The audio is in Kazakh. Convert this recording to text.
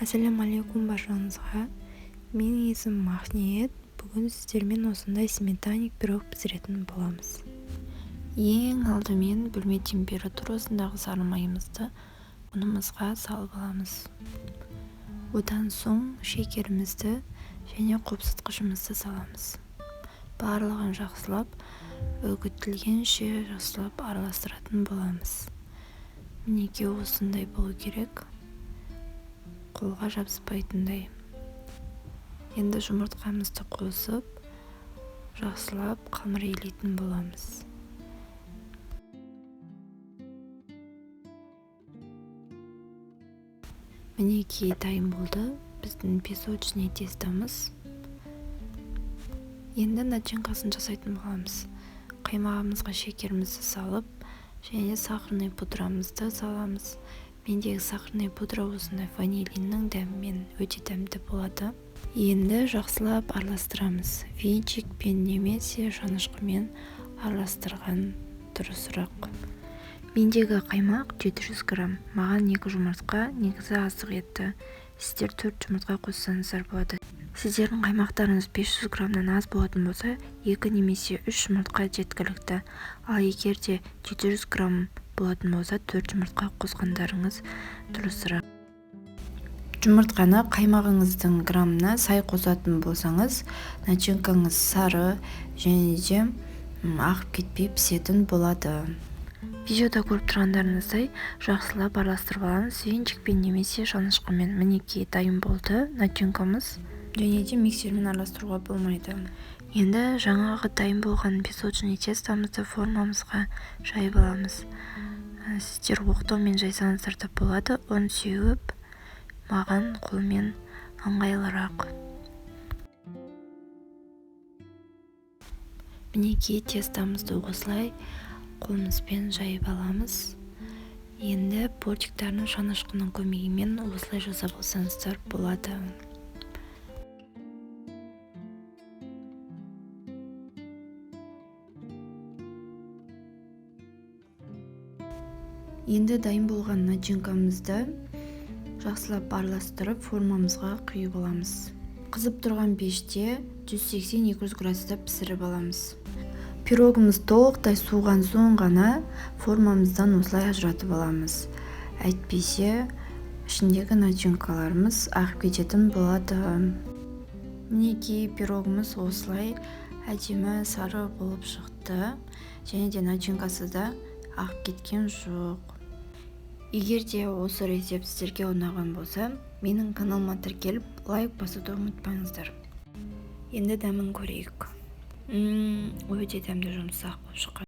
Ассалямалейкум баршаңызға! Менің есімім Ақниет. Бүгін сіздермен осындай сметанник пирог пісіретін боламыз. Ең алдымен бөлме температурасындағы сары майымызды ұнымызға салып аламыз. Одан соң шекерімізді және қопсытқышымызды саламыз. Барлығын жақсылап үгітілгенше жақсылап араластыратын боламыз. Мінекей, осындай болу керек, қолға жабыспайтындай. Енді жұмыртқамызды қосып, жақсылап қамыр илейтін боламыз. Мінекей, дайын болды біздің песочный тестомыз. Енді начинкасын жасайтын боламыз. Қаймағымызға шекерімізді салып және сахарный пудрамызды саламыз. Мендегі сахарный пудра осындай ванилиннің дәмімен өте дәмді болады. Енді жақсылап араластырамыз. Венчикпен немесе шанышқымен араластырған дұрысырақ. Мендегі қаймақ 700 грамм. Маған 2 жұмыртқа негізі аздық етті. Сіздер 4 жұмыртқа қоссаңыздар болады. Сіздердің қаймақтарыңыз 500 граммнан аз болатын болса, 2 немесе 3 жұмыртқа жеткілікті. Ал егер де 700 грамм болатын болса, 4 жұмыртқа қосқандарыңыз дұрысырақ. Жұмыртқаны қаймағыңыздың граммына сай қосатын болсаңыз, начинкаңыз сары және де ағып кетпей пісетін болады. Видеода көріп тұрғандарыңыздай, жақсылап араластырып аламыз венчикпен немесе шанышқымен. Мінекей, дайын болды начинкамыз. Және де миксермен араластыруға болмайды. Енді жаңағы дайын болған песочный тестомызды формамызға жайып аламыз. Сіздер оқтаумен жайсаңыздар да болады, ұн сеуіп, маған қолмен ыңғайлырақ. Мінекей, тестомызды осылай қолымызбен жайып аламыз. Енді бортиктарын шанышқының көмегімен осылай жасап алсаңыздар болады. Енді дайын болған начинкамызды жақсылап араластырып, формамызға құйып аламыз. Қызып тұрған пеште 180-200 градуста пісіріп аламыз. Пирогымыз толықтай суыған соң ғана формамыздан осылай ажыратып аламыз. Әйтпесе ішіндегі начинкаларымыз ағып кететін болады. Мінекей, пирогымыз осылай әдемі сары болып шықты. Және де начинкасы да ағып кеткен жоқ. Егер де осы рецепт сіздерге ұнаған болса, менің каналыма тіркеліп, лайк басуды ұмытпаңыздар. Енді дәмін көрейік. Өте дәмді, жұмсақ болып шыққан.